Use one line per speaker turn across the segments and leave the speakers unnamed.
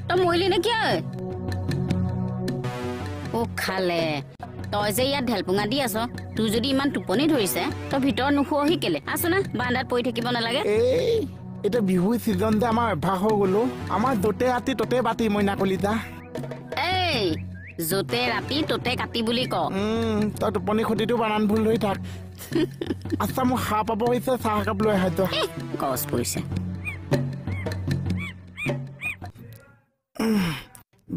তই মৰিলি নে কি? ঐ অ খালে, তই যে ইয়াত ঢেলপুঙা দি আছ, তোৰ যদি ইমান টোপনি ধৰিছে তই ভিতৰত নুশুৱহি কেলে? আছো না, বাৰান্দাত পৰি থাকিব নালাগে।
এই এতিয়া বিহু ছিজন যে আমাৰ অভ্যাস হৈ গ'লো, আমাৰ য'তে ৰাতি ত'তে বাতি মইনা কলিতা।
এই য'তে ৰাতি ত'তে কাটি বুলি ক।
তই টোপনি খতিটো বানান ভুল ধৰি থাক। আচ্ছা, মোৰ সাৰ পাব হৈছে, চাহ একাপ লৈ আহা যোৱা।
গছ পৰিছে।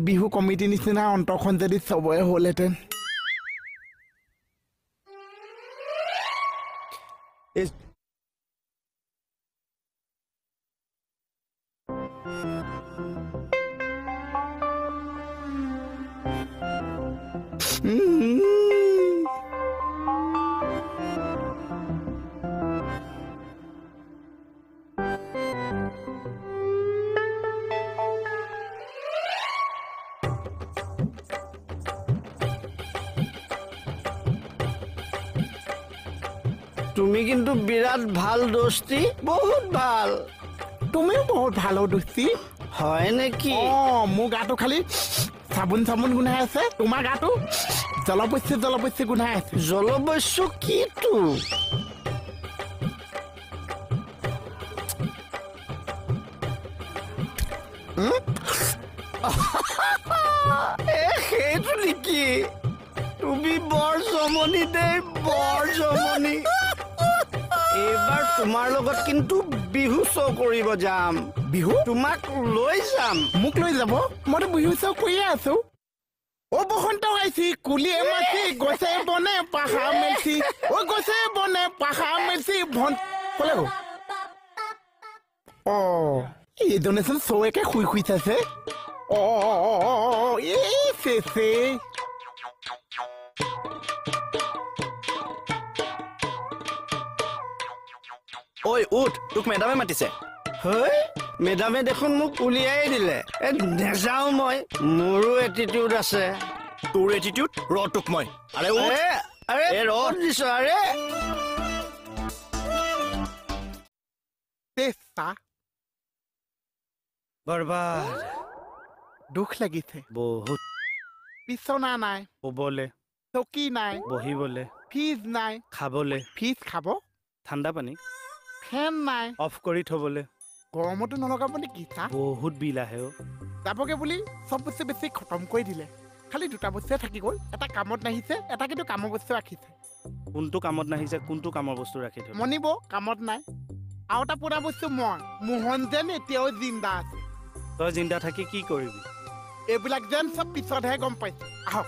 বিহু কমিটিৰ নিচিনা অন্তৰখন যদি চবৰে হ'লহেঁতেন।
তুমি কিন্তু বিৰাট ভাল দোস্তি, বহুত ভাল।
তুমিও বহুত ভাল দোস্তি।
হয় নেকি?
অ, মোৰ গাটো খালি চাবোন চাবোন গোন্ধাই আছে, তোমাৰ গাটো জলপস্যু জলপস্যু গোন্ধাই আছে।
জলপস্যু কিটো? সেইটো নেকি? তুমি বৰ জমনি দেই, বৰ জমনি। এইবাৰ তোমাৰ লগত কিন্তু বিহু শ্ব' কৰিব যাম।
বিহু?
তোমাক লৈ যাম।
মোক লৈ যাব? মইতো বিহু শ্ব' কৰিয়ে আছো। অ বসন্ত আহিছি, কুলিয়ে মাছি, গছে বনে পাহা মেলছি, অ গছে বনে পাহা মেলছি, ভন কলে গ'ল? অ এইজনেচোন শ্ব' একে শুই শুই চাইছে। অ এই চেচে।
ঐ উঠ, তোক মেডামে মাতিছে।
হয়, মেডামে দেখোন মোক উলিয়াই দিলে। এ নেযাওঁ মই, মোৰো এটিটিউড আছে।
তোৰ এটিটিউড? ৰ তোক মই। আৰে উঠ।
আৰে
ৰ
দিছ। আৰে
বৰবাদ, দুখ লাগিছে
বহুত।
বিচনা নাই
শুবলে,
চকী নাই
বহিবলে,
ফ্ৰিজ নাই
খাবলে।
ফ্ৰিজ খাব?
ঠাণ্ডা পানী।
ফেন নাই
অফ কৰি থবলে।
গৰমতো নলগাব নেকি?
বহুত বিল আহে।
যাবগে বুলি চব বস্তু বেছি খতম কৰি দিলে, খালি দুটা বস্তুৱে থাকি গ'ল। এটা কামত নাহিছে, এটা কিন্তু কামৰ বস্তু ৰাখিছে।
কোনটো কামত নাহিছে? কোনটো কামৰ বস্তু ৰাখি থৈ?
মনিব কামত নাই। আৰু এটা পুৰা বস্তু মই মোহন যেন এতিয়াও জিন্দা আছে।
তই জিন্দা থাকি কি কৰিবি?
এইবিলাক যেন চব পিছতহে গম পাইছো। আহক।